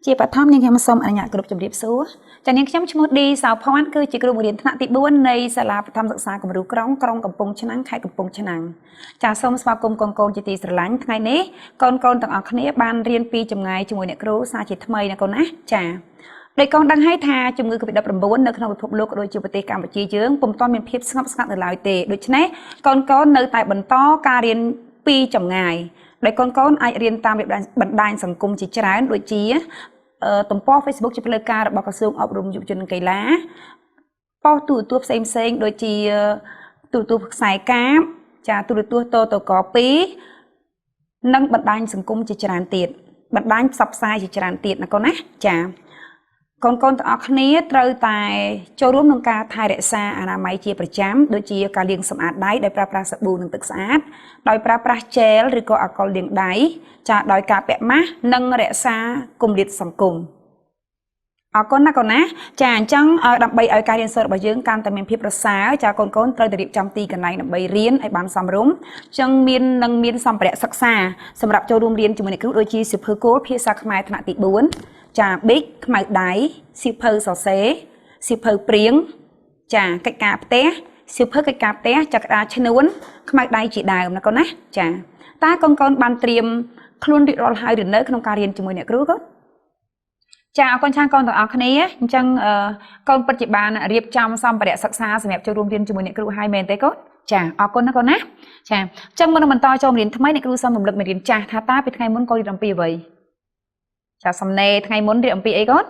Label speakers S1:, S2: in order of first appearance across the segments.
S1: ជាបឋមនាងខ្ញុំសូមអនុញ្ញាតគោរពជម្រាបសួរចានាងខ្ញុំឈ្មោះឌីសៅភ័ណ្ឌគឺជាគ្រូបង្រៀនថ្នាក់ទី4នៃសាលាបឋមសិក្សាគំរូក្រុងក្រុងកំពង់ឆ្នាំងខេត្តកំពង់ឆ្នាំងចាសូមស្វាគមន៍កូនកូនជាទីស្រឡាញ់ថ្ងៃនេះកូនកូនទាំងអស់គ្នាបានរៀនពីចម្ងាយជាមួយអ្នកគ្រូសាជាថ្មីណាកូនណាចាដោយកូនដឹងហើយថាជំងឺ Covid-19 នៅក្នុងពិភពលោកក៏ដូចជាប្រទេសកម្ពុជាយើងពុំទាន់មានភាពស្ងប់ស្ងាត់នៅឡើយទេដូច្នេះកូនកូននៅតែបន្តការរៀនពីចម្ងាយដោយកូនកូនអាចរៀនតាមបណ្ដាញសង្គមជាច្រើនដូចជាទំព័រ Facebook ជាផ្លូវការរបស់ក្រសួងអប់រំយុវជននិងកីឡាប៉ុស្តិ៍ទូរទស្សន៍ផ្សេងផ្សេងដូចជាទូរទស្សន៍ខ្សែកាបចាទូរទស្សន៍តតក2និងបណ្ដាញសង្គមជាច្រើនទៀតបណ្ដាញផ្សព្វផ្សាយជាច្រើនទៀតណាកូនណាចាកូនកូនទាំងអស់គ្នាត្រូវតែចូលរួមក្នុងការថែរក្សាអនាម័យជាប្រចាំដូចជាការលាងសម្អាតដៃដោយប្រើប្រាស់សាប៊ូនិងទឹកស្អាតដោយប្រើប្រាស់ជែលឬក៏អាល់កុលលាងដៃចាដោយការពាក់ម៉ាស់និងរក្សាគម្លាតសង្គមអរគុណណាកូនណាចាអញ្ចឹងដើម្បីឲ្យការរៀនសូត្ររបស់យើងកាន់តែមានភាពប្រសើរចាកូនកូនត្រូវតែរៀបចំទីកន្លែងដើម្បីរៀនឲ្យបានសមរម្យអញ្ចឹងមាននឹងមានសម្ភារៈសិក្សាសម្រាប់ចូលរួមរៀនជាមួយអ្នកគ្រូដូចជាសៀវភៅគោលភាសាខ្មែរថ្នាក់ទី4ចាប៊ិចខ្មៅដៃសៀវភៅសរសេរសៀវភៅព្រៀងចាកិច្ចការផ្ទះសៀវភៅកិច្ចការផ្ទះចក្តារឈ្នួនខ្មៅដៃជាដើមណាកូនណាចាតើកូនកូនបានត្រៀមខ្លួនរួចរាល់ហើយឬនៅក្នុងការរៀនជាមួយអ្នកគ្រូកូនចាអរគុណច្រើនកូនទាំងអស់គ្នាអញ្ចឹងកូនពិតជាបានរៀបចំសម្ភារៈសិក្សាសម្រាប់ចូលរួមរៀនជាមួយអ្នកគ្រូហើយមែនទេកូនចាអរគុណណាកូនណាចាអញ្ចឹងមុននឹងបន្តចូលរៀនថ្មីអ្នកគ្រូសូមរំលឹកមេរៀនចាស់ថាតើពីថ្ងៃមុនកូនរៀនអំពីអ្វីចាសំណេរថ្ងៃមុនរៀនអំពីអីកូន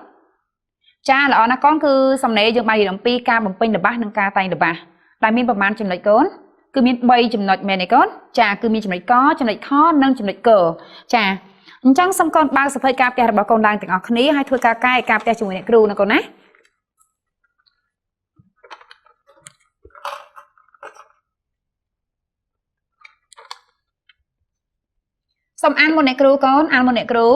S1: ចាល្អណាស់កូនគឺសំណេរយើងបានរៀនអំពីការបំពេញល្បះនិងការតែងល្បះដែលមានប្រមាណចំណុចកូនគឺមាន3ចំណុចមែនទេកូនចាគឺមានចំណុចកចំណុចខនិងចំណុចកចាអញ្ចឹងសូមកូនបើកសភៅការផ្ទះរបស់កូនឡើងទាំងអស់គ្នាហើយធ្វើការកែការផ្ទះជាមួយអ្នកគ្រូណាកូនណាសូមអានមុនអ្នកគ្រូកូនអានមុនអ្នកគ្រូ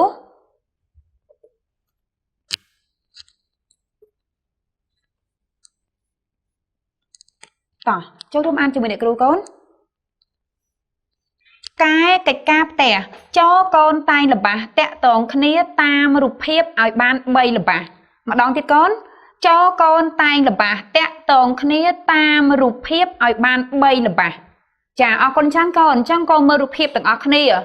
S1: តោះចូលរួមអានជាមួយអ្នកគ្រូកូនកែកិច្ចការផ្ទះចូលកូនតែងល្បះតាក់តងគ្នាតាមរូបភាពឲ្យបាន3ល្បះម្ដងទៀតកូនចូលកូនតែងល្បះតាក់តងគ្នាតាមរូបភាពឲ្យបាន3ល្បះចាអរគុណច្រើនកូនអញ្ចឹងកូនមើលរូបភាពទាំងអស់គ្នាអ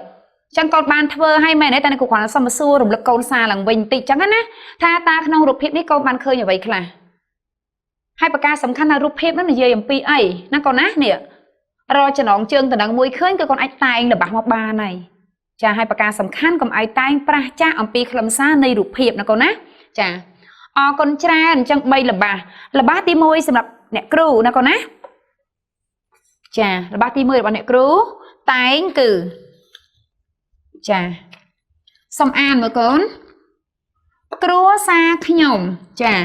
S1: ញ្ចឹងកូនបានធ្វើឲ្យមែនទេតែគ្រូគ្រាន់តែសុំសួររំលឹកកូនសារឡើងវិញបន្តិចអញ្ចឹងណាថាតើក្នុងរូបភាពនេះកូនបានឃើញអ្វីខ្លះហើយប្រការសំខាន់ថារូបភាពនោះនិយាយអំពីអីណាកូនណានេះរកចំណងជើងតំណឹងមួយឃើញគឺកូនអាចតែងល្បះមកបានហើយចាហើយប្រការសំខាន់កុំឲ្យតែងប្រះចាស់អំពីខ្លឹមសារនៃរូបភាពណាកូនណាចាអរគុណច្រើនអញ្ចឹង3ល្បះល្បះទី1សម្រាប់អ្នកគ្រូណាកូនណាចាល្បះទី1របស់អ្នកគ្រូតែងគឺចាសូមអានមើលកូនគ្រួសារខ្ញុំចា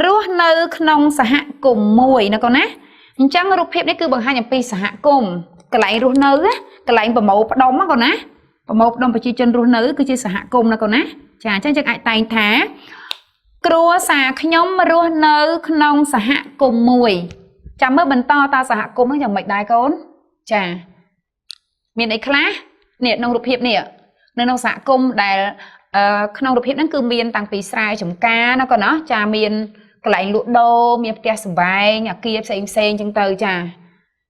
S1: រស់នៅក្នុងសហគមន៍មួយណាកូនណាអញ្ចឹងរូបភាពនេះគឺបង្ហាញអំពីសហគមន៍កន្លែងរស់នៅកន្លែងប្រមូលផ្ដុំណាកូនណាប្រមូលផ្ដុំប្រជាជនរស់នៅគឺជាសហគមន៍ណាកូនណាចាអញ្ចឹងយើងអាចតែងថាគ្រួសារខ្ញុំរស់នៅក្នុងសហគមន៍មួយចាំមើលបន្តតើសហគមន៍ហ្នឹងយ៉ាងម៉េចដែរកូនចាមានអីខ្លះនេះក្នុងរូបភាពនេះនៅក្នុងសហគមន៍ដែលក្នុងរូបភាពហ្នឹងគឺមានតាំងពីស្រែចម្ការណាកូនណាចាមានកន្លែងលក់ដូរមានផ្ទះសម្បែងអាគារផ្សេងផ្សេងចឹងទៅចា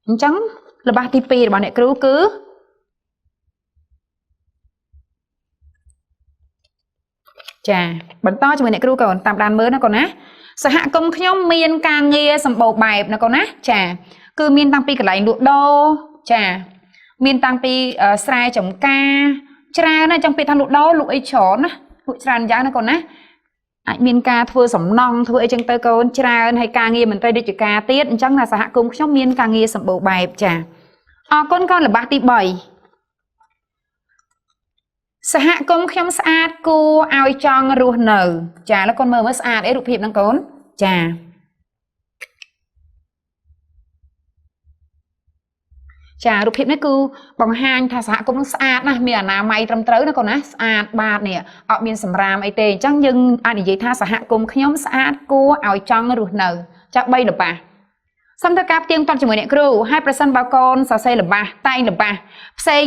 S1: អញ្ចឹងល្បះទី2របស់អ្នកគ្រូគឺចាបន្តជាមួយអ្នកគ្រូកូនតាមដានមើលណាកូនណាសហគមន៍ខ្ញុំមានការងារសម្បូរបែបណាកូនណាចាគឺមានតាំងពីកន្លែងលក់ដូរចាមានតាំងពីស្រែចម្ការច្រើនណាចង់ពាក្យថាលក់ដូរលក់អីច្រើនណាលក់ច្រើនយ៉ាងណាកូនណាអាចមានការធ្វើសំណង់ធ្វើអីចឹងទៅកូនច្រើនហើយការងារមន្ត្រីរាជការទៀតអញ្ចឹងណាសហគមន៍ខ្ញុំមានការងារសម្បូរបែបចាអរគុណកូនល្បះទី3សហគមន៍ខ្ញុំស្អាតគួរឲ្យចង់រស់នៅចាแล้วកូនមើលមើលស្អាតអីរូបភាពហ្នឹងកូនចាចារូបភាពនេះគឺបង្ហាញថាសហគមន៍នឹងស្អាតណាស់មានអនាម័យត្រឹមត្រូវណាកូនណាស្អាតបាតនេះអត់មានសម្រាមអីទេអញ្ចឹងយើងអាចនិយាយថាសហគមន៍ខ្ញុំស្អាតគួរឲ្យចង់រស់នៅចា3ល្បះសូមធ្វើការផ្ទៀងផ្ទាត់ជាមួយអ្នកគ្រូហើយប្រសិនបើកូនសរសេរល្បះតែងល្បះផ្សេង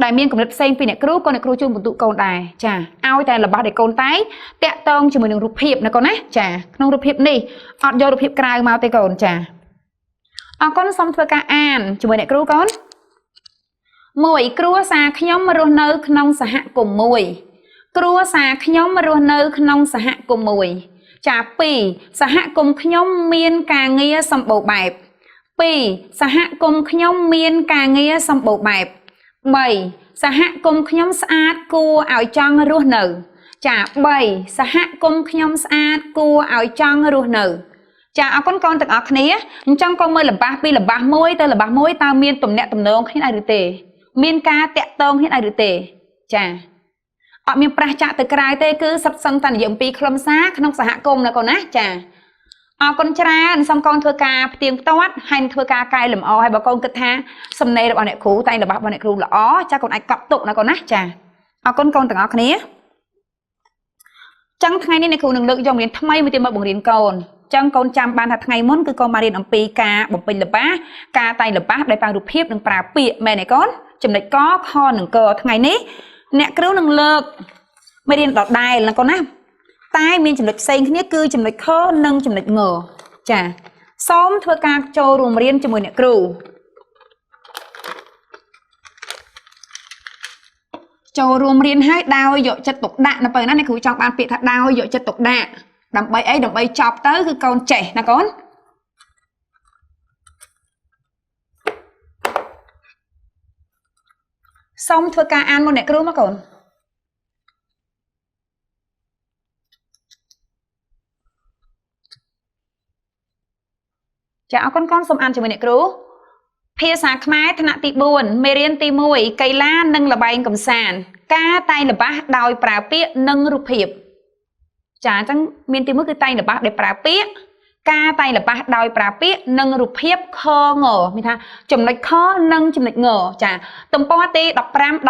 S1: ដែលមានកម្រិតផ្សេងពីអ្នកគ្រូក៏អ្នកគ្រូជូនបន្ទុកកូនដែរចាឲ្យតែរបស់ដែលកូនតែងតាក់ទងជាមួយនឹងរូបភាពណាកូនណាចាក្នុងរូបភាពនេះអត់យករូបភាពក្រៅមកទេកូនចាអរគុណសូមធ្វើការអានជាមួយអ្នកគ្រូកូនមួយគ្រួសារខ្ញុំរស់នៅក្នុងសហគមន៍មួយគ្រួសារខ្ញុំរស់នៅក្នុងសហគមន៍មួយចា2សហគមន៍ខ្ញុំមានការងារសម្បូរបែប2សហគមន៍ខ្ញុំមានការងារសម្បូរបែប3សហគមន៍ខ្ញុំស្អាតគួរឲ្យចង់រស់នៅចា3សហគមន៍ខ្ញុំស្អាតគួរឲ្យចង់រស់នៅចាអរគុណកូនទាំងអស់គ្នាអញ្ចឹងកូនមើលល្បះពីល្បះមួយទៅល្បះមួយតើមានទំនាក់ទំនងគ្នាដែរឬទេមានការតាក់ទងគ្នាដែរឬទេចាអត់មានប្រះចាក់ទៅក្រៅទេគឺសិតសឹងតែនិយាយអំពីខ្លឹមសារក្នុងសហគមន៍ណាកូនណាចាអរគុណច្រើនសូមកូនធ្វើការផ្ទៀងផ្ទាត់ហើយនឹងធ្វើការកែលម្អហើយបើកូនគិតថាសំណេររបស់អ្នកគ្រូតែរបស់របស់អ្នកគ្រូល្អចាកូនអាចកត់ទុកណាកូនណាចាអរគុណកូនទាំងអស់គ្នាចឹងថ្ងៃនេះអ្នកគ្រូនឹងលើកយកមេរៀនថ្មីមួយទៀតមកបង្រៀនកូនចឹងកូនចាំបានថាថ្ងៃមុនគឺកូនបានរៀនអំពីការបំពេញល្បះការតែងល្បះដោយប្រើរូបភាពនិងប្រើពាក្យមែនទេកូនចំណុចកខនិងកថ្ងៃនេះអ្នកគ្រូនឹងលើកមេរៀនដដែលណាកូនណាតែមានចំណុចផ្សេងគ្នាគឺចំណុចខនិងចំណុចងចាសូមធ្វើការចូលរួមរៀនជាមួយអ្នកគ្រូចូលរួមរៀនឲ្យដោយយកចិត្តទុកដាក់នៅពេលណាអ្នកគ្រូចង់បានពាក្យថាដោយយកចិត្តទុកដាក់ដើម្បីអីដើម្បីចប់ទៅគឺកូនចេះណាកូនសូមធ្វើការអានមកអ្នកគ្រូមកកូនចាអរគុណកូនសូមអានជាមួយអ្នកគ្រូភាសាខ្មែរថ្នាក់ទី4មេរៀនទី1កីឡានិងល្បែងកម្សាន្តការតែងល្បះដោយប្រើពាក្យនិងរូបភាពចាអញ្ចឹងមានទី1គឺតែងល្បះដោយប្រើពាក្យការតែងល្បះដោយប្រើពាក្យនិងរូបភាពខងមានថាចំណុចខនិងចំណុចងចាទំព័រទី15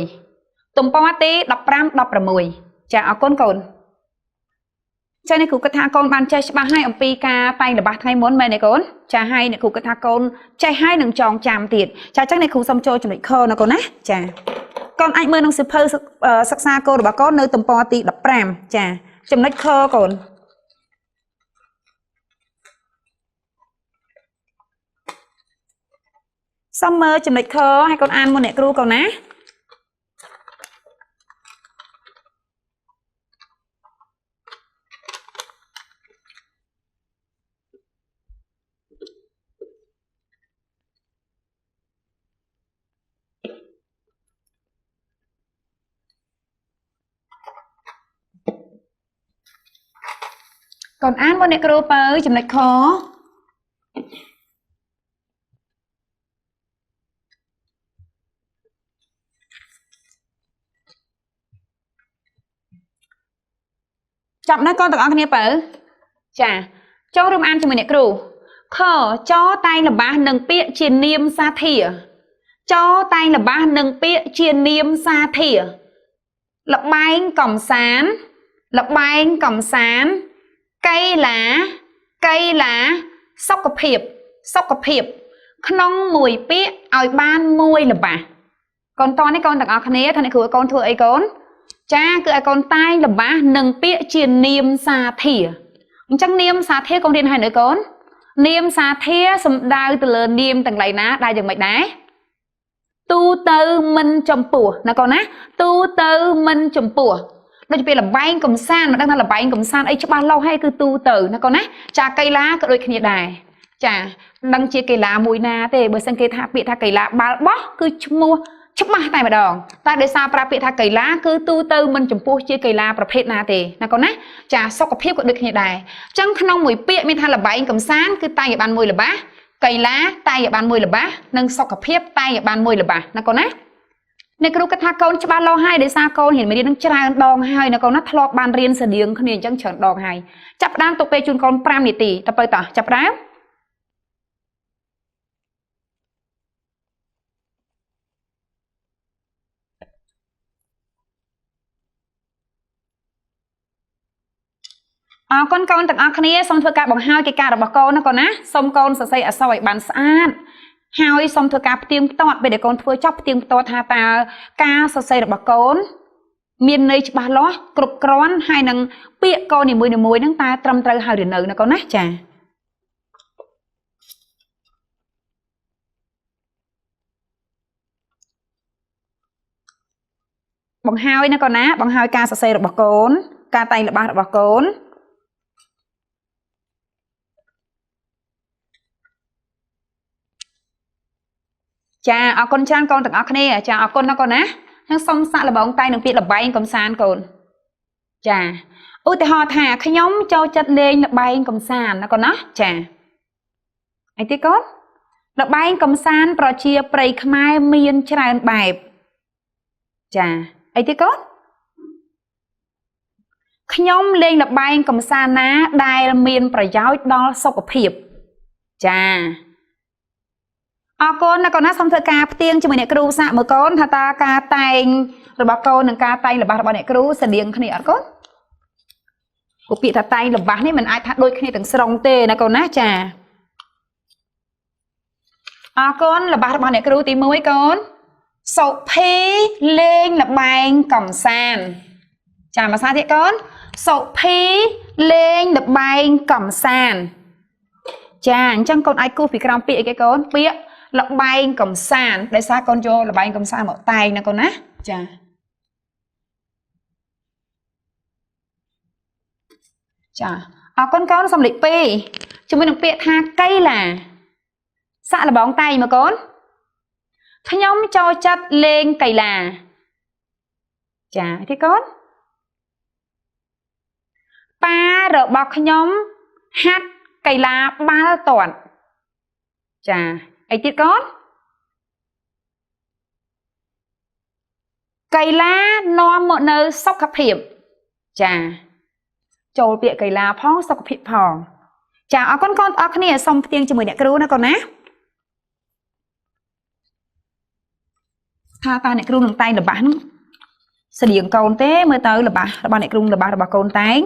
S1: 16ទំព័រទី15 16ចាអរគុណកូនចាអ្នកគ្រូគិតថាកូនបានចេះច្បាស់ហើយអំពីការតែងល្បះថ្ងៃមុនមែនទេកូនចាហើយអ្នកគ្រូគិតថាកូនចេះហើយនឹងចងចាំទៀតចាអញ្ចឹងអ្នកគ្រូសូមចូលចំណុចខណាកូនណាចាកូនអាចមើលក្នុងសៀវភៅសិក្សាកូនរបស់កូននៅទំព័រទី15ចាចំណុចខកូនសូមមើលចំណុចខឲ្យកូនអានមុនអ្នកគ្រូកូនណាកូនអានមុនអ្នកគ្រូបើចំណុចខចាប់ណាកូនទាំងអស់គ្នាបើចាចូលរួមអានជាមួយអ្នកគ្រូខចតែងល្បះនឹងពាក្យជានាមសាធាចតែងល្បះនឹងពាក្យជានាមសាធាល្បែងកំសាន្តល្បែងកំសាន្តកីឡាកីឡាសុខភាពសុខភាពក្នុងមួយពាក្យឲ្យបានមួយល្បះកូនតនេះកូនទាំងអស់គ្នាថាអ្នកគ្រូឲ្យកូនធ្វើអីកូនចាគឺឲ្យកូនតែងល្បះនឹងពាក្យជានាមសាធាអញ្ចឹងនាមសាធាកូនរៀនហើយនៅកូននាមសាធាសំដៅទៅលើនាមទាំងឡៃណាដែលយ៉ាងម៉េចដែរទូទៅមិនចំពោះណាកូនណាទូទៅមិនចំពោះដូចពេលល្បែងកំសាន្តមិនដឹងថាល្បែងកំសាន្តអីច្បាស់លាស់ហើយគឺទូទៅណាកូនណាចាកីឡាក៏ដូចគ្នាដែរចាដឹងជាកីឡាមួយណាទេបើសិនគេថាពាក្យថាកីឡាបាល់បោះគឺឈ្មោះច្បាស់តែម្ដងតែដោយសារប្រើពាក្យថាកីឡាគឺទូទៅមិនចំពោះជាកីឡាប្រភេទណាទេណាកូនណាចាសុខភាពក៏ដូចគ្នាដែរអញ្ចឹងក្នុងមួយពាក្យមានថាល្បែងកំសាន្តគឺតែងឲ្យបានមួយល្បះកីឡាតែងឲ្យបានមួយល្បះនិងសុខភាពតែងឲ្យបានមួយល្បះណាកូនណាអ្នកគ្រូគិតថាកូនច្បាស់លាស់ហើយដោយសារកូនរៀនមេរៀននឹងច្រើនដងហើយណាកូនណាធ្លាប់បានរៀនស្តៀងគ្នាអញ្ចឹងច្រើនដងហើយចាប់ផ្ដើមទុកពេលជូនកូន5នាទីតទៅតោះចាប់ផ្ដើមអរគុណកូនទាំងអស់គ្នាសូមធ្វើការបង្ហើយកិច្ចការរបស់កូនណាកូនណាសូមកូនសរសេរអក្សរឲ្យបានស្អាត ហើយសូមធ្វើការផ្ទៀងផ្ទាត់ពេលដែលកូនធ្វើចប់ផ្ទៀងផ្ទាត់ថាតើការសរសេររបស់កូនមានន័យច្បាស់លាស់គ្រប់គ្រាន់ហើយនឹងពាក្យកូននីមួយៗហ្នឹងតើត្រឹមត្រូវហើយឬនៅណាកូនណាចាបង្ហើយណាកូនណាបង្ហើយការសរសេររបស់កូនការតែងល្បះរបស់កូនចាអរគុណច្រើនកូនទាំងអស់គ្នាចាអរគុណណាកូនណានឹងសុំសាក់លបងតែងនឹងពាក្យលបែងកំសាន្តកូនចាឧទាហរណ៍ថាខ្ញុំចូលចិត្តលេងលបែងកំសាន្តណាកូនណាចាអីទេកូនលបែងកំសាន្តប្រជាប្រិយខ្មែរមានច្រើនបែបចាអីទេកូនខ្ញុំលេងលបែងកំសាន្តណាដែលមានប្រយោជន៍ដល់សុខភាពចាអរគុណណាកូនណាសូមធ្វើការផ្ទៀងជាមួយអ្នកគ្រូសាកមើលកូនថាតើការតែងរបស់កូននិងការតែងរបស់របស់អ្នកគ្រូស្តៀងគ្នាអត់កូនព្រោះពាក្យថាតែងរបស់នេះមិនអាចថាដូចគ្នាទាំងស្រុងទេណាកូនណាចាអរគុណរបស់របស់អ្នកគ្រូទី1កូនសុភីលេងល្បែងកំសាន្តចាភាសាទៀតកូនសុភីលេងល្បែងកំសាន្តចាអញ្ចឹងកូនអាចគូសពីក្រោមពាក្យអីគេកូនពាក្យល្បែងកំសាន្តដោយសារកូនយកល្បែងកំសាន្តមកតែងណាកូនណាចាចាអរគុណកូនសំលេខ2ជាមួយនឹងពាក្យថាកីឡាសាក់លបងតែងមកកូនខ្ញុំចូលចិត្តលេងកីឡាចាទេកូនប៉ារបស់ខ្ញុំហាត់កីឡាបាល់ទាត់ចាអីទៀតកូនកីឡានាំមកនៅសុខភាពចាចូលពាក្យកីឡាផងសុខភាពផងចាអរគុណកូនទាំងអស់គ្នាសូមផ្ទៀងជាមួយអ្នកគ្រូណាកូនណាថាតើអ្នកគ្រូនឹងតែងល្បះហ្នឹងស្តៀងកូនទេមើលទៅល្បះរបស់អ្នកគ្រូល្បះរបស់កូនតែង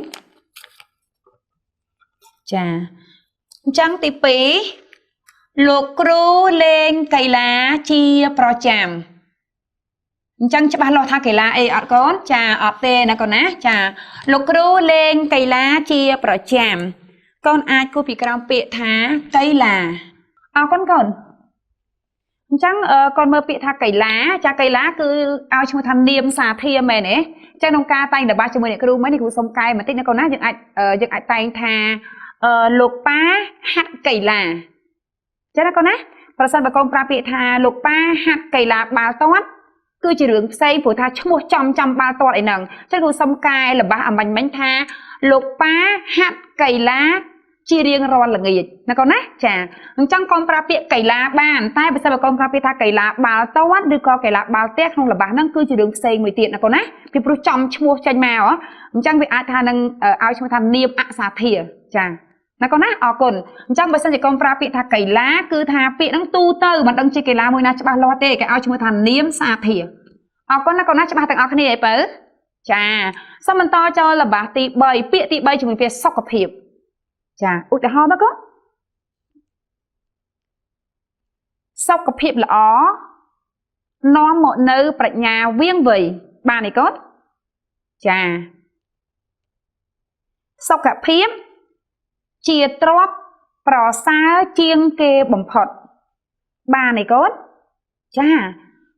S1: ចាអញ្ចឹងទី2លោកគ្រូលេងកីឡាជាប្រចាំអញ្ចឹងច្បាស់លាស់ថាកីឡាអីអត់កូនចាអត់ទេណាកូនណាចាលោកគ្រូលេងកីឡាជាប្រចាំកូនអាចគូសពីក្រោមពាក្យថាកីឡាអរគុណកូនអញ្ចឹងកូនមើលពាក្យថាកីឡាចាកីឡាគឺឲ្យឈ្មោះថានាមសាធាមែនទេអញ្ចឹងក្នុងការតែងល្បះជាមួយអ្នកគ្រូមែននេះគ្រូសុំកែបន្តិចណាកូនណាយើងអាចតែងថាលោកប៉ាហាត់កីឡាចឹងណាកូនណាប្រសិនបើកូនប្រើពាក្យថាលោកប៉ាហាត់កីឡាបាល់ទាត់គឺជារឿងផ្សេងព្រោះថាឈ្មោះចំចំបាល់ទាត់អីហ្នឹងចឹងគ្រូសុំកែល្បះអំបញ្ញមិញថាលោកប៉ាហាត់កីឡាជារៀងរាល់ល្ងាចណាកូនណាចាអញ្ចឹងកូនប្រើពាក្យកីឡាបានតែបើសិនបើកូនប្រើពាក្យថាកីឡាបាល់ទាត់ឬក៏កីឡាបាល់ទះក្នុងល្បះហ្នឹងគឺជារឿងផ្សេងមួយទៀតណាកូនណាពីព្រោះចំឈ្មោះចេញមកអញ្ចឹងវាអាចថានឹងឲ្យឈ្មោះថានាមអសាធាចាណាកូនណាអរគុណអញ្ចឹងបើសិនជាកូនប្រើពាក្យថាកីឡាគឺថាពាក្យហ្នឹងទូទៅមិនដឹងជាកីឡាមួយណាច្បាស់លាស់ទេគេឲ្យឈ្មោះថានាមសាធាអរគុណណាកូនណាច្បាស់ទាំងអស់គ្នាអីបើចាសូមបន្តចូលល្បះទី3ពាក្យទី3ជាមួយពាក្យសុខភាពចាឧទាហរណ៍មកកូនសុខភាពល្អនាំមកនៅប្រាជ្ញាវៀងវៃបានទេកូនចាសុខភាពជាទ្រព្យប្រសើរជាងគេបំផុតបានទេកូនចា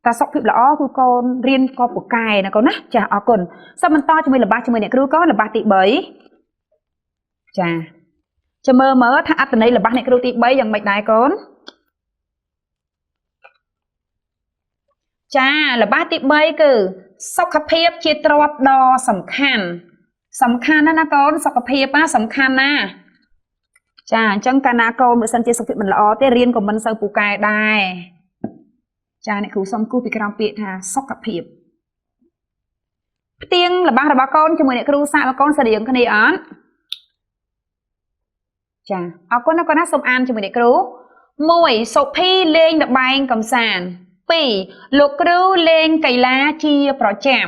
S1: តែសុខភាពល្អគឺកូនរៀនក៏ពូកែណាកូនណាចាអរគុណសូមបន្តជាមួយល្បះជាមួយអ្នកគ្រូកូនល្បះទី3ចាចាំមើលមើលថាអត្ថន័យល្បះអ្នកគ្រូទី3យ៉ាងម៉េចដែរកូនចាល្បះទី3គឺសុខភាពជាទ្រព្យដ៏សំខាន់សំខាន់ណាស់ណាកូនសុខភាពណាសំខាន់ណាចាអញ្ចឹងកាលណាកូនបើសិនជាសុខភាពមិនល្អទេរៀនក៏មិនសូវពូកែដែរចាអ្នកគ្រូសុំគូសពីក្រោមពាក្យថាសុខភាពផ្ទៀងល្បះរបស់កូនជាមួយអ្នកគ្រូសាករបស់កូនស្តៀងគ្នាអត់ចាអរគុណណាកូនណាសូមអានជាមួយអ្នកគ្រូ1សុភីលេងល្បែងកំសាន្ត2លោកគ្រូលេងកីឡាជាប្រចាំ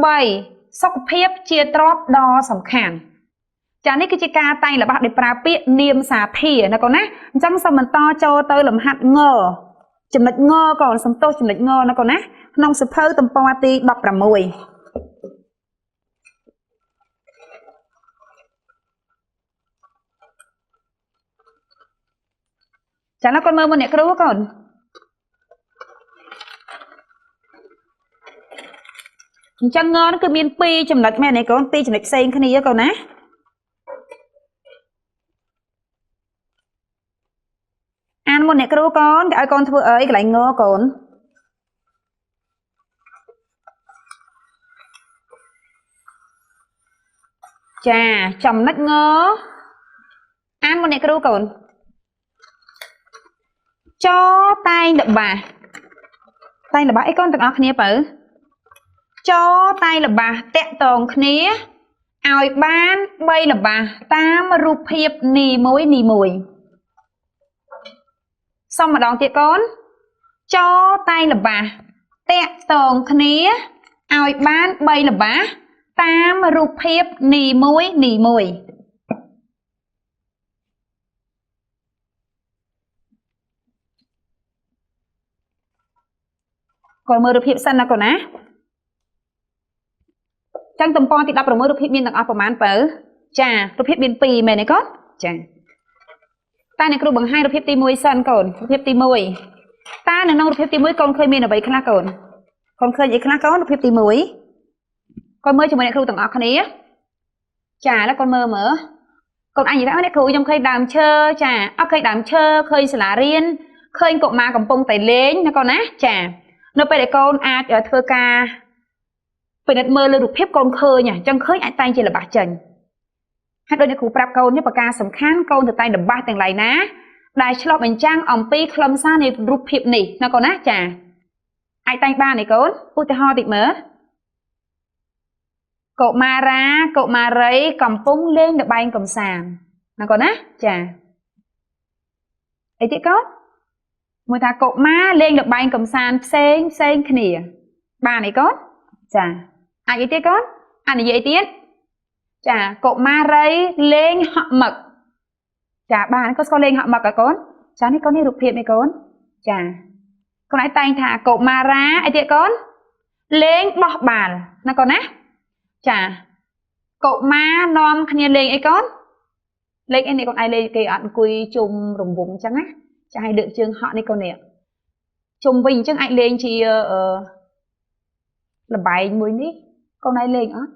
S1: 3សុខភាពជាទ្រព្យដ៏សំខាន់ ចានេះគឺជាការតែងល្បះដោយប្រើពាក្យនាមសាធាណាកូនណាអញ្ចឹងសូមបន្តចូលទៅលំហាត់ងចំណុចងកូនសំទោសចំណុចងណាកូនណាក្នុងសៀវភៅទំព័រទី16ចាណាកូនមើលមុនអ្នកគ្រូកូនអញ្ចឹងងគឺមាន2ចំណុចមែនទេកូន2ចំណុចផ្សេងគ្នាកូនណាអានមុនអ្នកគ្រូកូនគេឲ្យកូនធ្វើអីកន្លែងងកូនចាចំណុចងអានមុនអ្នកគ្រូកូនចតែងល្បះតែងល្បះអីកូនទាំងអស់គ្នាបើចតែងល្បះតាក់តងគ្នាឲ្យបាន3ល្បះតាមរូបភាពនីមួយនីមួយសុំម្ដងទៀតកូនចតែងល្បះតាក់តងគ្នាឲ្យបាន3ល្បះតាមរូបភាពនីមួយនីមួយកូនមើលរូបភាពសិនណាកូនណាចឹងទំព័រទី16រូបភាពមានទាំងអស់ប្រមាណបើចារូបភាពមាន2មែនទេកូនចាតែអ្នកគ្រូបង្ហាញរូបភាពទី1សិនកូនរូបភាពទី1តើនៅក្នុងរូបភាពទី1កូនឃើញមានអ្វីខ្លះកូនកូនឃើញអីខ្លះកូនរូបភាពទី1កូនមើលជាមួយអ្នកគ្រូទាំងអស់គ្នាចាឥឡូវកូនមើលមើលកូនអញនិយាយថាអ្នកគ្រូខ្ញុំឃើញដើមឈើចាអត់ឃើញដើមឈើឃើញសាលារៀនឃើញកុមារកំពុងតែលេងណាកូនណាចានៅពេលដែលកូនអាចធ្វើការពិនិត្យមើលលើរូបភាពកូនឃើញអញ្ចឹងឃើញអាចតែងជាល្បះចេញហើយដូចអ្នកគ្រូប្រាប់កូននេះប្រការសំខាន់កូនទៅតែងល្បះទាំងឡាយណាដែលឆ្លុះបញ្ចាំងអំពីខ្លឹមសារនៃរូបភាពនេះណាកូនណាចាអាចតែងបានទេកូនឧទាហរណ៍តិចមើលកុមារាកុមារីកំពុងលេងល្បែងកំសាន្តណាកូនណាចាអីទៀតកូនមួយថាកុមារលេងល្បែងកំសាន្តផ្សេងផ្សេងគ្នាបានទេកូនចាអាចអីទៀតកូនអាចនិយាយទៀតចាកុមារីលេងហក់មឹកចាបានកូនស្គាល់លេងហក់មឹកហ៎កូនចានេះកូននេះរូបភាពនេះកូនចាកូនឯងតែងថាកុមារាអីទៀតកូនលេងបោះបាល់ណាកូនណាចាកុមារនាំគ្នាលេងអីកូនលេងអីនេះកូនឯងលេងគេអត់អង្គុយជុំរង្វង់អញ្ចឹងណាចាឲ្យលើកជើងហក់នេះកូននេះជុំវិញអញ្ចឹងអាចលេងជាល្បែងមួយនេះកូនឯងលេងអត់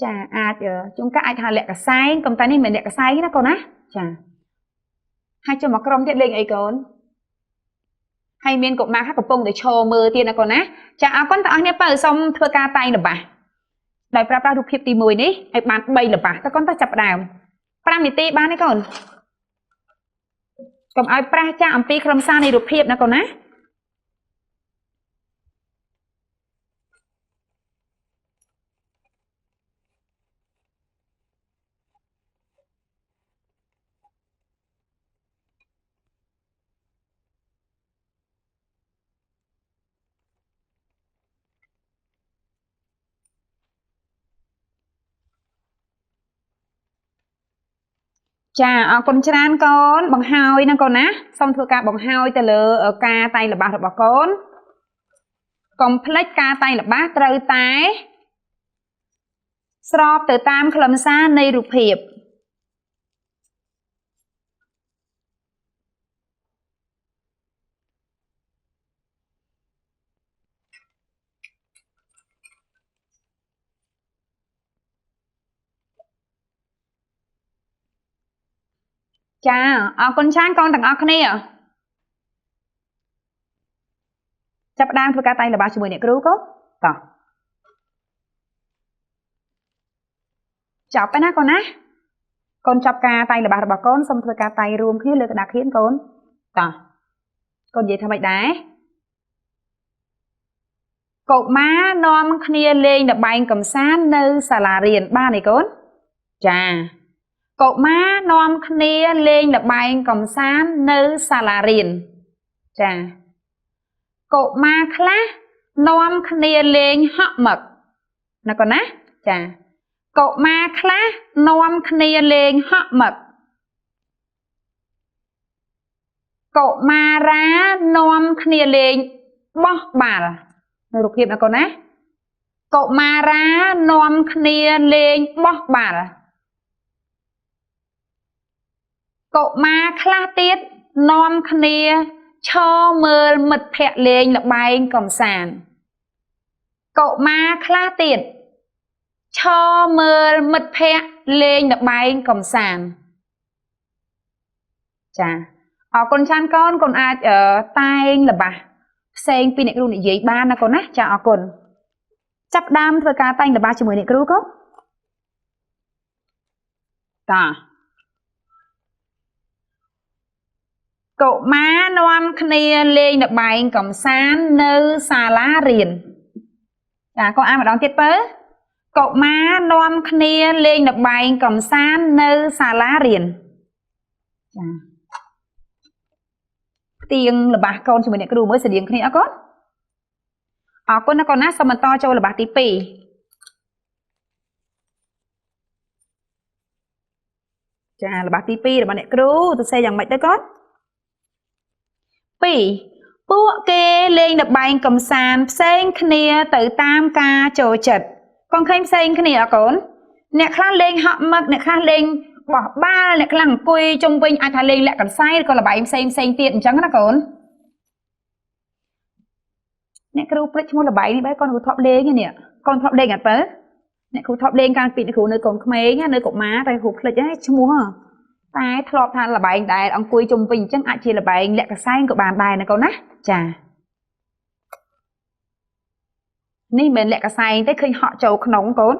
S1: ចាអាចជួនកាលអាចថាលាក់កសែងកុំតែនេះមិនលាក់កសែងណាកូនណាចាហើយចុះមកក្រុមទៀតលេងអីកូនហើយមានកុមារខ្លះកំពុងតែឈរមើលទៀតណាកូនណាចាអរគុណទាំងអស់គ្នាបើសូមធ្វើការតែងល្បះដោយប្រើប្រាស់រូបភាពទី1នេះឲ្យបាន3ល្បះតើកូនតើចាប់ផ្ដើម5នាទីបានទេកូនកុំឲ្យប្រាស់ចាស់អំពីខ្លឹមសារនៃរូបភាពណាកូនណាចាអរគុណច្រើនកូនបង្ហើយណាកូនណាសូមធ្វើការបង្ហើយទៅលើការតែងល្បះរបស់កូនកុំភ្លេចការតែងល្បះត្រូវតែស្របទៅតាមខ្លឹមសារនៃរូបភាពចាអរគុណច្រើនកូនទាំងអស់គ្នាចាប់ផ្ដើមធ្វើការតែងល្បះជាមួយអ្នកគ្រូកូនតោះចប់ហើយណាកូនណាកូនចប់ការតែងល្បះរបស់កូនសូមធ្វើការតែងរួមគ្នាលើក្តារខៀនកូនតោះកូននិយាយថាម៉េចដែរកុមារនាំគ្នាលេងល្បែងកំសាន្តនៅសាលារៀនបានទេកូនចាកុមារនាំគ្នាលេងល្បែងកំសាន្តនៅសាលារៀនចាកុមារខ្លះនាំគ្នាលេងហក់មឹកណាកូនណាចា កុមារខ្លះនាំគ្នាលេងហក់មឹកកុមារានាំគ្នាលេងបោះបាល់នៅរូបភាពណាកូនណាកុមារានាំគ្នាលេងបោះបាល់កុមារខ្លះទៀតនាំគ្នាឈរមើលមិត្តភ័ក្តិលេងល្បែងកំសាន្តកុមារខ្លះទៀតឈរមើលមិត្តភ័ក្តិលេងល្បែងកំសាន្តចាអរគុណច្រើនកូនកូនអាចតែងល្បះផ្សេងពីអ្នកគ្រូនិយាយបានណាកូនណាចាអរគុណចាប់ដើមធ្វើការតែងល្បះជាមួយអ្នកគ្រូកូនតាកុមារនាំគ្នាលេងល្បែងកំសាន្តនៅសាលារៀនចាកូនអានម្ដងទៀតបើកុមារនាំគ្នាលេងល្បែងកំសាន្តនៅសាលារៀនចាផ្ទៀងល្បះកូនជាមួយអ្នកគ្រូមើលស្តៀងគ្នាអត់កូនអរគុណណាកូនណាសូមបន្តចូលល្បះទី2ចាល្បះទី2របស់អ្នកគ្រូទៅសេយ៉ាងម៉េចទៅកូន2ពួកគេលេងល្បែងកំសាន្តផ្សេងគ្នាទៅតាមការចូលចិត្តកូនឃើញផ្សេងគ្នាអត់កូនអ្នកខ្លះលេងហក់មឹកអ្នកខ្លះលេងបោះបាល់អ្នកខ្លះអង្គុយជុំវិញអាចថាលេងលាក់កន្សែងឬក៏ល្បែងផ្សេងផ្សេងទៀតអញ្ចឹងណាកូនអ្នកគ្រូភ្លេចឈ្មោះល្បែងនេះបែរកូនគ្រូធ្លាប់លេងនេះកូនធ្លាប់លេងអត់បើអ្នកគ្រូធ្លាប់លេងកាលពីអ្នកគ្រូនៅកូនក្មេងនៅកុមារតែគ្រូភ្លេចហ្នឹងឈ្មោះតែធ្លាប់ថាល្បែងដែលអង្គុយជុំវិញអញ្ចឹងអាចជាល្បែងលាក់កន្សែងក៏បានដែរណាកូនណាចានេះមិនមែនលាក់កន្សែងទេឃើញហក់ចូលក្នុងកូន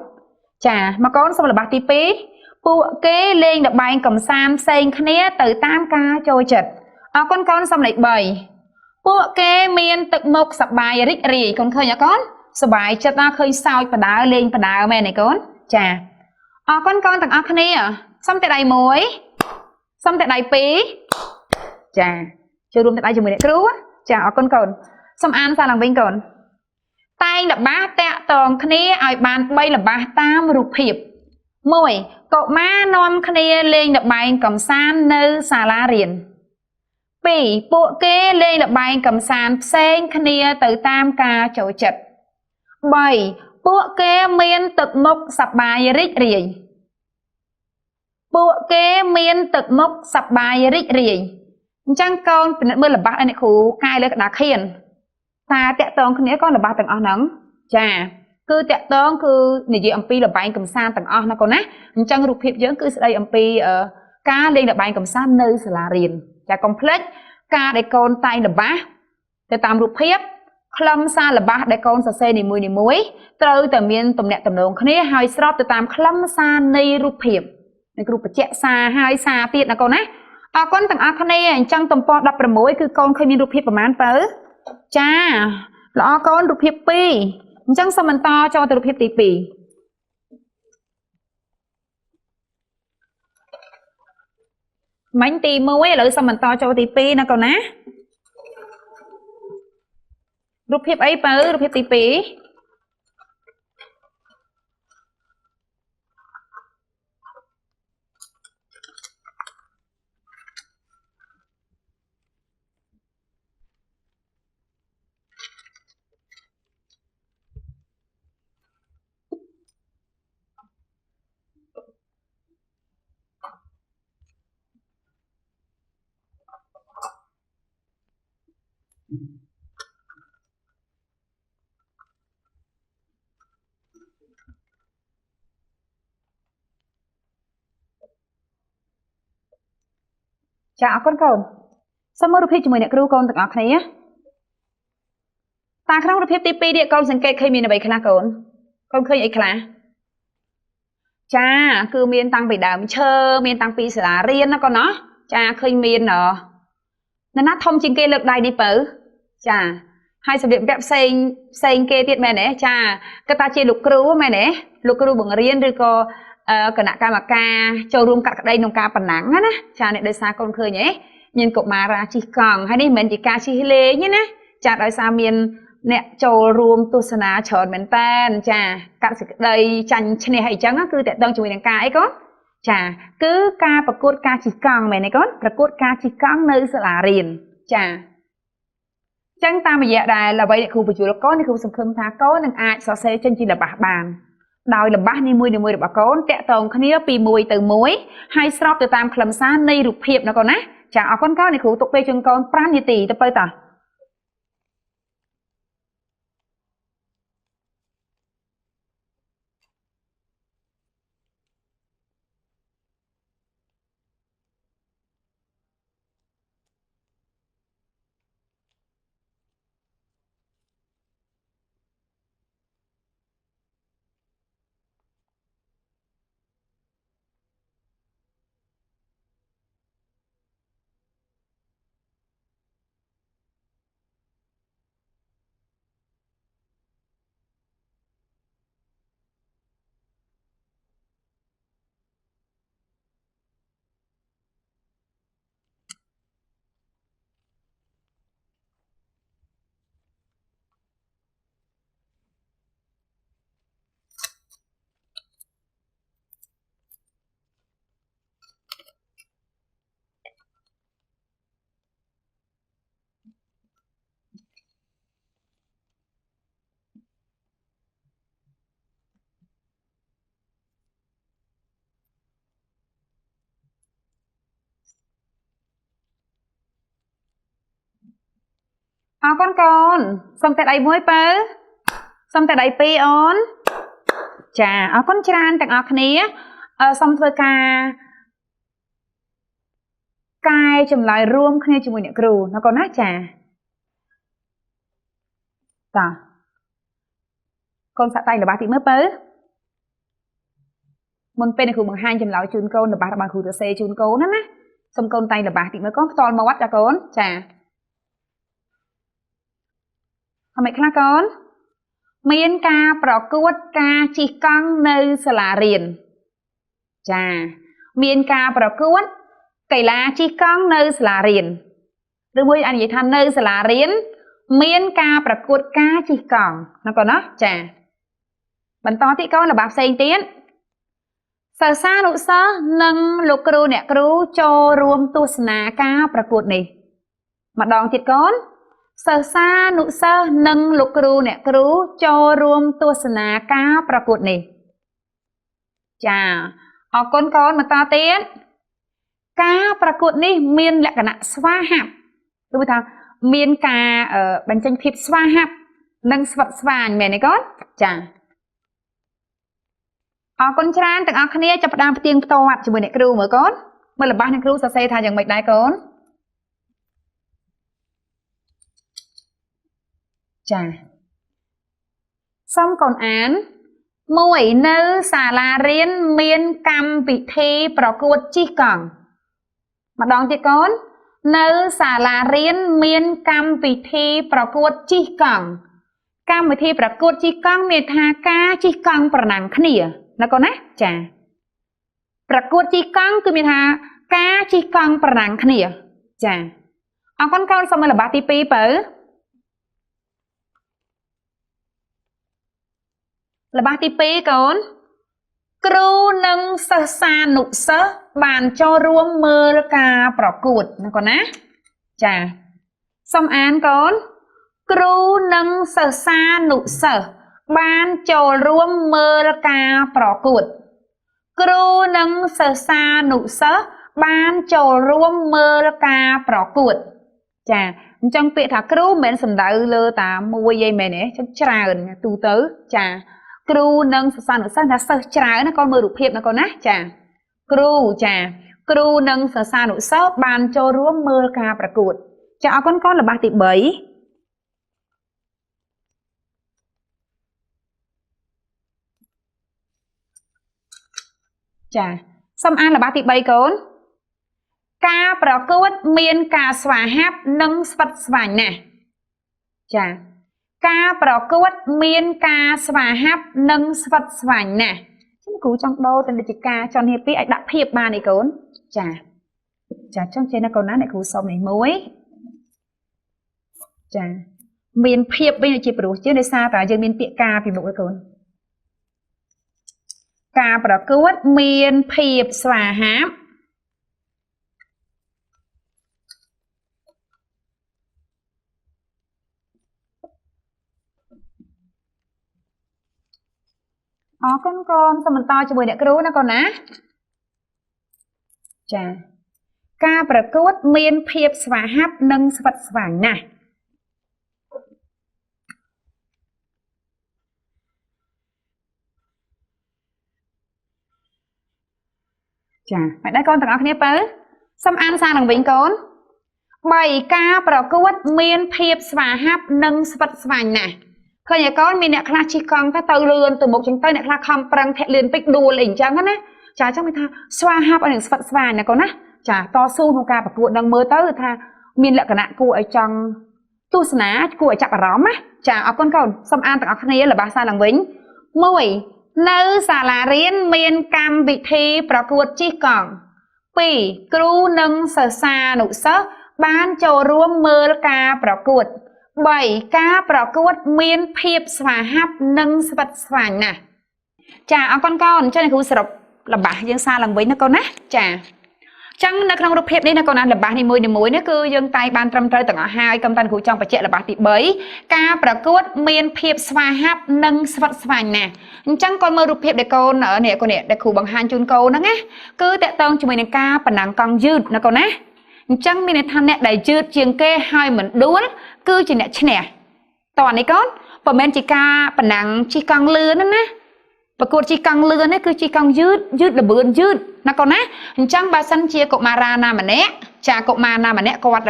S1: ចាមកកូនសូមល្បះទី2ពួកគេលេងល្បែងកំសាន្តផ្សេងគ្នាទៅតាមការចូលចិត្តអរគុណកូនសូមលេខ3ពួកគេមានទឹកមុខសប្បាយរីករាយកូនឃើញអត់កូនសប្បាយចិត្តណាស់ឃើញសើចបដើលេងបដើមែនទេកូនចាអរគុណកូនទាំងអស់គ្នាសូមតែដៃ1សូមតែដៃ2ចាចូលរួមតែដៃជាមួយអ្នកគ្រូចាអរគុណកូនសូមអានសារឡើងវិញកូនតែងល្បះតាក់តងគ្នាឲ្យបាន3ល្បះតាមរូបភាព1កុមារនាំគ្នាលេងល្បែងកំសាន្តនៅសាលារៀន2ពួកគេលេងល្បែងកំសាន្តផ្សេងគ្នាទៅតាមការចូលចិត្ត3ពួកគេមានទឹកមុខសប្បាយរីករាយពួកគេមានទឹកមុខសប្បាយរីករាយអញ្ចឹងកូនពិនិត្យមើលល្បះឲ្យអ្នកគ្រូកាយលើក្តារខៀនតាតាក់តងគ្នាកូនល្បះទាំងអស់ហ្នឹងចាគឺតាក់តងគឺនិយាយអំពីល្បែងកំសាន្តទាំងអស់ណាកូនណាអញ្ចឹងរូបភាពយើងគឺស្ដីអំពីការលេងល្បែងកំសាន្តនៅសាលារៀនចាកុំភ្លេចការដែលកូនតែងល្បះទៅតាមរូបភាពខ្លឹមសារល្បះដែលកូនសរសេរនីមួយៗត្រូវតែមានទំនាក់ទំនងគ្នាហើយស្របទៅតាមខ្លឹមសារនៃរូបភាពអ្នកគ្រូបញ្ជាក់សារហើយសារទៀតណាកូនណាអរគុណទាំងអស់គ្នាអញ្ចឹងទំព័រ16គឺកូនឃើញមានរូបភាពប្រមាណបើចាល្អកូនរូបភាព2អញ្ចឹងសូមបន្តចូលទៅរូបភាពទី2មិញទី1ឥឡូវសូមបន្តចូលទី2ណាកូនណារូបភាពអីបើរូបភាពទី2ចាអរគុណកូនសូមមើលរូបភាពជាមួយអ្នកគ្រូកូនទាំងអស់គ្នាតាក្នុងរូបភាពទី2នេះកូនសង្កេតឃើញមានអ្វីខ្លះកូនកូនឃើញអីខ្លះចាគឺមានតាំងពីដើមឈើមានតាំងពីសាលារៀនណាកូនណាចាឃើញមាននរណាធំជាងគេលើកដៃនេះបើចាហើយសម្លៀកបំពាក់ផ្សេងផ្សេងគេទៀតមែនទេចាគាត់ថាជាលោកគ្រូមែនទេលោកគ្រូបង្រៀនឬក៏គណៈកម្មការចូលរួមកាត់ក្តីក្នុងការប៉ុណ្ណឹងណាចានេះដោយសារកូនឃើញហ៎មានកុមារាជិះកង់ហើយនេះមិនមែនជាការជិះលេងទេណាចាដោយសារមាន អ្នកចូលរួមទស្សនាច្រើនមែនតើចាកាត់សេចក្តីចាញ់ឈ្នះអីចឹងគឺតកតងជាមួយនឹងការអីកូនចាគឺការប្រកួតការជិះកង់មែនទេកូនប្រកួតការជិះកង់នៅសាលារៀនចាចឹងតាមរយៈដែលអ្វីអ្នកគ្រូបញ្យល់កូនអ្នកគ្រូសង្ឃឹមថាកូននឹងអាចសរសេរចេញជាល្បះបានដោយល្បះនីមួយៗរបស់កូនតាក់ទងគ្នាពីមួយទៅមួយហើយស្របទៅតាមខ្លឹមសារនៃរូបភាពណាកូនណាចាអរគុណកូនអ្នកគ្រូទុកពេលជូនកូន5នាទីទៅបើតោះ អរគុណកូនសុំតែដៃមួយបើសុំតែដៃពីរអូនចាអរគុណច្រើនទាំងអស់គ្នាសូមធ្វើការកែចម្លើយរួមគ្នាជាមួយអ្នកគ្រូណាកូនណាចាតោះកូនសាក់តែល្បះតិចមើលបើមុនពេលអ្នកគ្រូបង្ហាញចម្លើយជូនកូនល្បះរបស់គ្រូទៅសេជូនកូនណាណាសូមកូនតែល្បះតិចមើលកូនផ្ទាល់មាត់ចាកូនចាអ្មេខ្លះកូនមានការប្រកួតការជិះកង់នៅសាលារៀនចាមានការប្រកួតកីឡាជិះកង់នៅសាលារៀនឬមួយអាចនិយាយថានៅសាលារៀនមានការប្រកួតការជិះកង់ណាកូនណាចាបន្តទៀតកូនល្បះផ្សេងទៀតសិស្សានុសិស្សនិងលោកគ្រូអ្នកគ្រូចូលរួមទស្សនាការប្រកួតនេះម្ដងទៀតកូនសិស្សានុសិស្សនិងលោកគ្រូអ្នកគ្រូចូលរួមទស្សនាការប្រកួតនេះចាអរគុណកូនបន្តទៀតការប្រកួតនេះមានលក្ខណៈស្វាហាប់ឬថាមានការបញ្ចេញភាពស្វាហាប់និងស្វិតស្វាញមែនទេកូនចាអរគុណច្រើនទាំងអស់គ្នាចាប់ផ្ដើមផ្ទៀងផ្ទាត់ជាមួយអ្នកគ្រូមើលកូនមើលរបស់អ្នកគ្រូសរសេរថាយ៉ាងម៉េចដែរកូនចាសូមកូនអានមួយនៅសាលារៀនមានកម្មវិធីប្រកួតជិះកង់ម្ដងទៀតកូននៅសាលារៀនមានកម្មវិធីប្រកួតជិះកង់កម្មវិធីប្រកួតជិះកង់មានថាការជិះកង់ប្រណាំងគ្នាណាកូនណាចាប្រកួតជិះកង់គឺមានថាការជិះកង់ប្រណាំងគ្នាចាអរគុណកូនសូមមើលល្បះទី2បើល្បះទី2កូនគ្រូនិងសិស្សានុសិស្សបានចូលរួមមើលការប្រកួតណាកូនណាចាសូមអានកូនគ្រូនិងសិស្សានុសិស្សបានចូលរួមមើលការប្រកួតគ្រូនិងសិស្សានុសិស្សបានចូលរួមមើលការប្រកួតចាអញ្ចឹងពាក្យថាគ្រូមិនមែនសំដៅលើតាមួយអីមែនទេចឹងច្រើនទូទៅចាគ្រូនិងសិស្សានុសិស្សថាសិស្សច្រើនណាកូនមើលរូបភាពណាកូនណាចាគ្រូចាគ្រូនិងសិស្សានុសិស្សបានចូលរួមមើលការប្រកួតចាអរគុណកូនល្បះទី3ចាសូមអានល្បះទី3កូនការប្រកួតមានការស្វាហាប់និងស្វិតស្វាញណាស់ចាការប្រកួតមានការស្វាហាប់និងស្វិតស្វាញណាស់ខ្ញុំគ្រូចង់ដូរទៅដូចជាការចន់ហៀពីឲ្យដាក់ភាពបានឯកូនចាចាចង់ចេះណាកូនណាអ្នកគ្រូសុំនេះមួយចា មានភាពវិញជាព្រោះជាងដោយសារតែយើងមានពាក្យការពីមុខឯកូនការប្រកួតមានភាពស្វាហាប់អរគុណកូនសូមបន្តជាមួយអ្នកគ្រូណាកូនណាចាការប្រកួតមានភាពស្វាហាប់និងស្វិតស្វាញណាស់ចាមិនដែរកូនទាំងអស់គ្នាបើសូមអានសារឡើងវិញកូន3ការប្រកួតមានភាពស្វាហាប់និងស្វិតស្វាញណាស់ឃើញឯកូនមានអ្នកខ្លះជិះកង់ទៅលឿនទៅមុខចឹងទៅអ្នកខ្លះខំប្រឹងធាក់លឿនពេកដួលអីអញ្ចឹងណាចាអញ្ចឹងមានថាស្វាហាប់ឲ្យនឹងស្វិតស្វាញណាកូនណាចាតស៊ូក្នុងការប្រកួតនឹងមើលទៅថាមានលក្ខណៈគួរឲ្យចង់ទស្សនាគួរឲ្យចាប់អារម្មណ៍ណាចាអរគុណកូនសូមអានទាំងអស់គ្នារបស់សារឡើងវិញ1នៅសាលារៀនមានកម្មវិធីប្រកួតជិះកង់2គ្រូនិងសិស្សានុសិស្សបានចូលរួមមើលការប្រកួត3ការប្រកួតមានភាពស្វាហាប់និងស្វិតស្វាញណាស់ចាអរគុណកូនចឹងគ្រូសរុបរបស់យើងសារឡើងវិញណាកូនណាចាចឹងនៅក្នុងរូបភាពនេះណាកូនណារបស់នីមួយៗនេះគឺយើងតែងបានត្រឹមត្រូវទាំងអស់ហើយកុំតាន់គ្រូចង់បញ្ជាក់របស់ទី3ការប្រកួតមានភាពស្វាហាប់និងស្វិតស្វាញណាស់អញ្ចឹងកូនមើលរូបភាពដែលកូននេះកូននេះដែលគ្រូបង្ហាញជូនកូនហ្នឹងណាគឺតកតងជាមួយនឹងការប្រណាំងកង់យឺតណាកូនណាអញ្ចឹងមានន័យថាអ្នកដែលយឺតជាងគេហើយមិនដួលគឺជាអ្នកឈ្នះតោះនេះកូនមិនមែនជាការប្រណាំងជិះកង់លឿនណាប្រកួតជិះកង់លឿននេះគឺជិះកង់យឺតយឺតល្បឿនយឺតណាកូនណាអញ្ចឹងបើសិនជាកុមារាណាម្នាក់ចាកុមារណាម្នាក់គាត់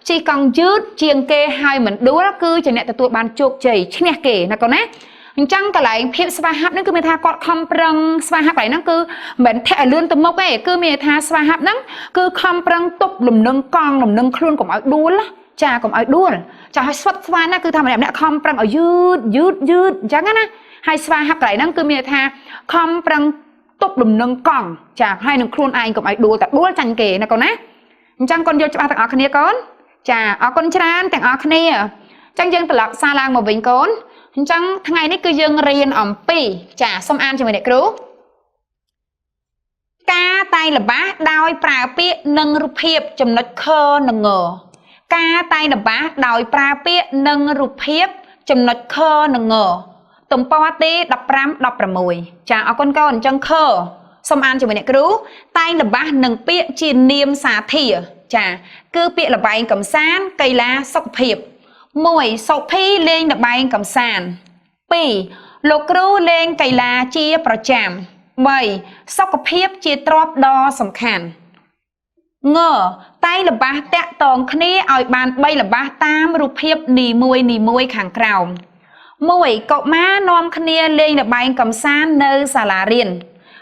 S1: ជិះកង់យឺតជាងគេហើយមិនដួលគឺជាអ្នកទទួលបានជោគជ័យឈ្នះគេណាកូនណាអញ្ចឹងកន្លែងភាពស្វាហាប់ហ្នឹងគឺមានថាគាត់ខំប្រឹងស្វាហាប់កន្លែងហ្នឹងគឺមិនមែនធាក់ឲ្យលឿនទៅមុខទេគឺមានថាស្វាហាប់ហ្នឹងគឺខំប្រឹងទប់លំនឹងកង់លំនឹងខ្លួនកុំឲ្យដួលចាកុំឲ្យដួលចាឲ្យស្វិតស្វាញណាគឺថាម្នាក់ម្នាក់ខំប្រឹងឲ្យយឺតយឺតយឺតអញ្ចឹងណាហើយស្វាហាប់កន្លែងហ្នឹងគឺមានថាខំប្រឹងទប់លំនឹងកង់ចាហើយនឹងខ្លួនឯងកុំឲ្យដួលតែដួលចាញ់គេណាកូនណាអញ្ចឹងកូនយល់ច្បាស់ទាំងអស់គ្នាកូនចាអរគុណច្រើនទាំងអស់គ្នាអញ្ចឹងយើងត្រឡប់សារឡើងមកវិញកូនអញ្ចឹងថ្ងៃនេះគឺយើងរៀនអំពីចាសូមអានជាមួយអ្នកគ្រូការតែងល្បះដោយប្រើពាក្យនិងរូបភាពចំណុចខនិងងការតែងល្បះដោយប្រើពាក្យនិងរូបភាពចំណុចខនិងងទំព័រទី15 16ចាអរគុណកូនអញ្ចឹងខសូមអានជាមួយអ្នកគ្រូតែងល្បះនិងពាក្យជានាមសាធាចាគឺពាក្យល្បែងកំសាន្តកីឡាសុខភាព1សុភីលេងល្បែងកំសាន្ត2លោកគ្រូលេងកីឡាជាប្រចាំ3សុខភាពជាទ្រព្យដ៏សំខាន់ងតែងល្បះតាក់តងគ្នាឲ្យបាន3ល្បះតាមរូបភាពនីមួយៗខាងក្រោម1កុមារនាំគ្នាលេងល្បែងកំសាន្តនៅសាលារៀន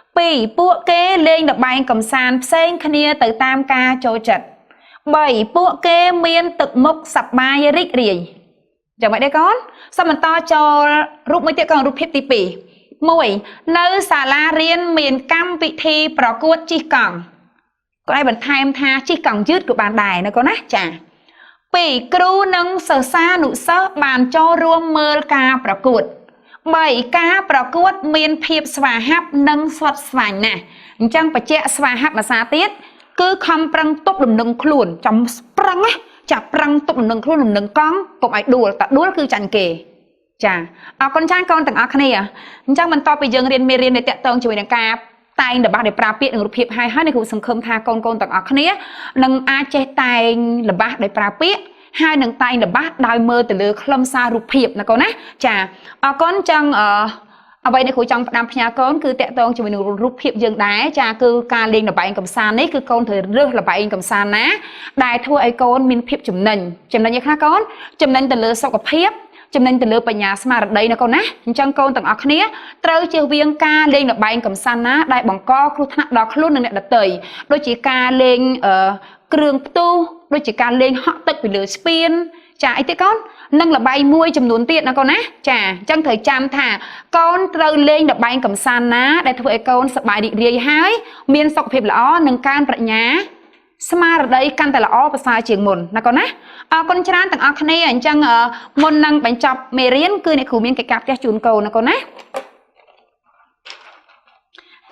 S1: 2ពួកគេលេងល្បែងកំសាន្តផ្សេងគ្នាទៅតាមការចូលចិត្ត3ពួកគេមានទឹកមុខសប្បាយរីករាយយ៉ាងម៉េចដែរកូនសូមបន្តចូលរូបមួយទៀតកូនរូបភាពទី2 1នៅសាលារៀនមានកម្មវិធីប្រកួតជិះកង់គាត់ឲ្យបន្ថែមថាជិះកង់យឺតក៏បានដែរណាកូនណាចា2គ្រូនិងសិស្សានុសិស្សបានចូលរួមមើលការប្រកួត3ការប្រកួតមានភាពស្វាហាប់និងស្វិតស្វាញណាស់អញ្ចឹងបញ្ជាក់ស្វាហាប់ភាសាទៀតគឺខំប្រឹងទប់លំនឹងខ្លួនចំប្រឹងណាចាប្រឹងទប់លំនឹងខ្លួនលំនឹងកង់កុំឲ្យដួលតែដួលគឺចាញ់គេចាអរគុណចាកូនទាំងអស់គ្នាអញ្ចឹងបន្ទាប់ពីយើងរៀនមេរៀននៃតាក់ទងជាមួយនឹងការតែងល្បះដោយប្រើពាក្យនិងរូបភាពហើយហើយនេះគ្រូសង្ឃឹមថាកូនៗទាំងអស់គ្នានឹងអាចចេះតែងល្បះដោយប្រើពាក្យហើយនឹងតែងល្បះដោយមើលទៅលើខ្លឹមសាររូបភាពណាកូនណាចាអរគុណចឹងអ្វីដែលគ្រូចង់ផ្ដាំផ្ញើកូនគឺតាក់ទងជាមួយនឹងរូបភាពយើងដែរចាគឺការលេងល្បែងកំសាន្តនេះគឺកូនត្រូវរើសល្បែងកំសាន្តណាដែលធ្វើឲ្យកូនមានភាពចំណេញចំណេញឯខ្លះកូនចំណេញទៅលើសុខភាពចំណេញទៅលើបញ្ញាស្មារតីណាកូនណាអញ្ចឹងកូនទាំងអស់គ្នាត្រូវជៀសវាងការលេងល្បែងកំសាន្តណាដែលបង្កគ្រោះថ្នាក់ដល់ខ្លួននិងអ្នកដទៃដូចជាការលេងគ្រឿងផ្ទុះដូចជាការលេងហក់ទឹកពីលើស្ពានចាអីទៀតកូននិងល្បែងមួយចំនួនទៀតណាកូនណាចាអញ្ចឹងត្រូវចាំថាកូនត្រូវលេងល្បែងកំសាន្តណាដែលធ្វើឲ្យកូនសប្បាយរីករាយហើយមានសុខភាពល្អនិងកើនប្រាជ្ញា ស្មារតីកាន់តែល្អប្រសើរជាងមុនណាកូនណាអរគុណច្រើនទាំងអស់គ្នាអញ្ចឹងមុននឹងបញ្ចប់មេរៀនគឺអ្នកគ្រូមានកិច្ចការផ្ទះជូនកូនណាកូនណា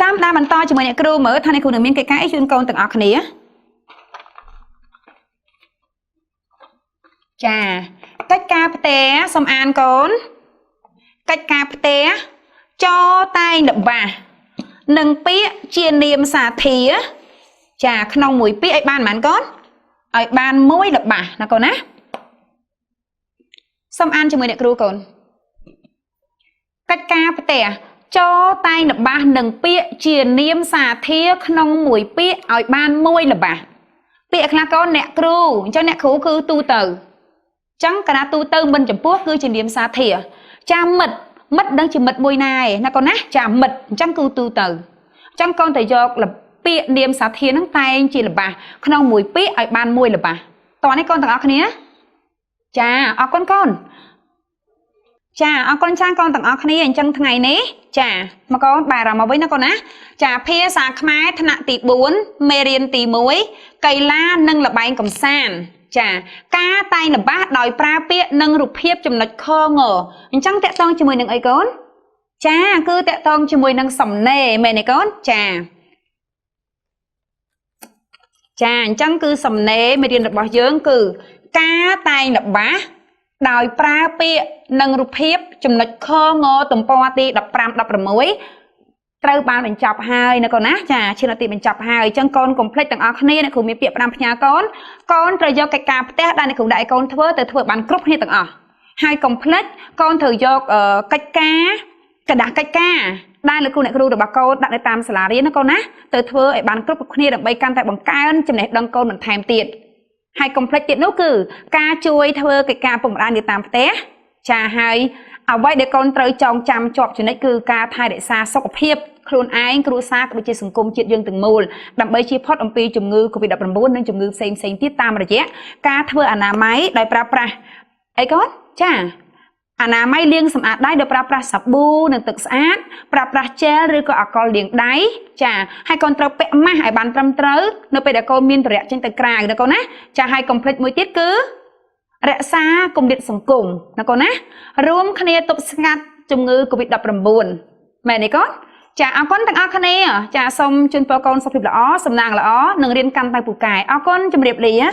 S1: តាមដានបន្តជាមួយអ្នកគ្រូមើលថាអ្នកគ្រូនឹងមានកិច្ចការអីជូនកូនទាំងអស់គ្នាចាកិច្ចការផ្ទះសូមអានកូនកិច្ចការផ្ទះចតែងល្បះនិងពាក្យជានាមសាធាចាក្នុងមួយពាក្យឲ្យបានប៉ុន្មានកូនឲ្យបានមួយល្បះណាកូនណាសូមអានជាមួយអ្នកគ្រូកូនកិច្ចការផ្ទះចតែងល្បះនិងពាក្យជានាមសាធាក្នុងមួយពាក្យឲ្យបានមួយល្បះពាក្យខ្លះកូនអ្នកគ្រូអញ្ចឹងអ្នកគ្រូគឺទូទៅអញ្ចឹងកាលណាទូទៅមិនចំពោះគឺជានាមសាធាចាមិត្តមិត្តដឹងជាមិត្តមួយណាឯណាកូនណាចាមិត្តអញ្ចឹងគឺទូទៅអញ្ចឹងកូនតែយកពាក្យនាមសាធានឹងតែងជាល្បះក្នុងមួយពាក្យឲ្យបានមួយល្បះតោះនេះកូនទាំងអស់គ្នាចាអរគុណកូនចាអរគុណច្រើនកូនទាំងអស់គ្នាអញ្ចឹងថ្ងៃនេះចាមកកូនបែរអារម្មណ៍មកវិញណាកូនណាចាភាសាខ្មែរថ្នាក់ទី4មេរៀនទី1កីឡានិងល្បែងកម្សាន្តចាការតែងល្បះដោយប្រើពាក្យនិងរូបភាពចំណុចខងអញ្ចឹងតកតងជាមួយនឹងអីកូនចាគឺតកតងជាមួយនឹងសំណេរមែនទេកូនចាចាអញ្ចឹងគឺសំណេរមេរៀនរបស់យើងគឺការតែងល្បះដោយប្រើពាក្យនិងរូបភាពចំណុចខងទំព័រទី15 16ត្រូវបានបញ្ចប់ហើយណាកូនណាចាឈានដល់ទីបញ្ចប់ហើយអញ្ចឹងកូនកុំភ្លេចទាំងអស់គ្នាអ្នកគ្រូមានពាក្យផ្ដាំផ្ញើកូនកូនត្រូវយកកិច្ចការផ្ទះដែលអ្នកគ្រូដាក់ឲ្យកូនធ្វើទៅធ្វើបានគ្រប់គ្នាទាំងអស់ហើយកុំភ្លេចកូនត្រូវយកកិច្ចការក្រដាសកិច្ចការដែលលោកគ្រូអ្នកគ្រូរបស់កូនដាក់នៅតាមសាលារៀនណាកូនណាទៅធ្វើឲ្យបានគ្រប់គ្នាដើម្បីកាន់តែបង្កើនចំណេះដឹងកូនបន្ថែមទៀតហើយកុំភ្លេចទៀតនោះគឺការជួយធ្វើកិច្ចការពុកម្ដាយនៅតាមផ្ទះចាហើយអ្វីដែលកូនត្រូវចងចាំជាប់ជានិច្ចគឺការថែរក្សាសុខភាពខ្លួនឯងគ្រួសារក៏ដូចជាសង្គមជាតិយើងទាំងមូលដើម្បីជៀសផុតអំពីជំងឺ Covid-19 និងជំងឺផ្សេងផ្សេងទៀតតាមរយៈការធ្វើអនាម័យដោយប្រើប្រាស់អីកូនចាអនាម័យលាងសម្អាតដៃដោយប្រើប្រាស់សាប៊ូនិងទឹកស្អាតប្រើប្រាស់ជែលឬក៏អាល់កុលលាងដៃចាហើយកូនត្រូវពាក់ម៉ាស់ឲ្យបានត្រឹមត្រូវនៅពេលដែលកូនមានទរៈចេញទៅក្រៅណាកូនណាចាហើយកុំភ្លេចមួយទៀតគឺរក្សាគម្លាតសង្គមណាកូនណារួមគ្នាទប់ស្ងាត់ជំងឺ Covid-19 មែនទេកូនចាអរគុណទាំងអស់គ្នាចាសូមជូនពរកូនសុខភាពល្អសំណាងល្អនិងរៀនកាន់តែពូកែអរគុណជម្រាបលា។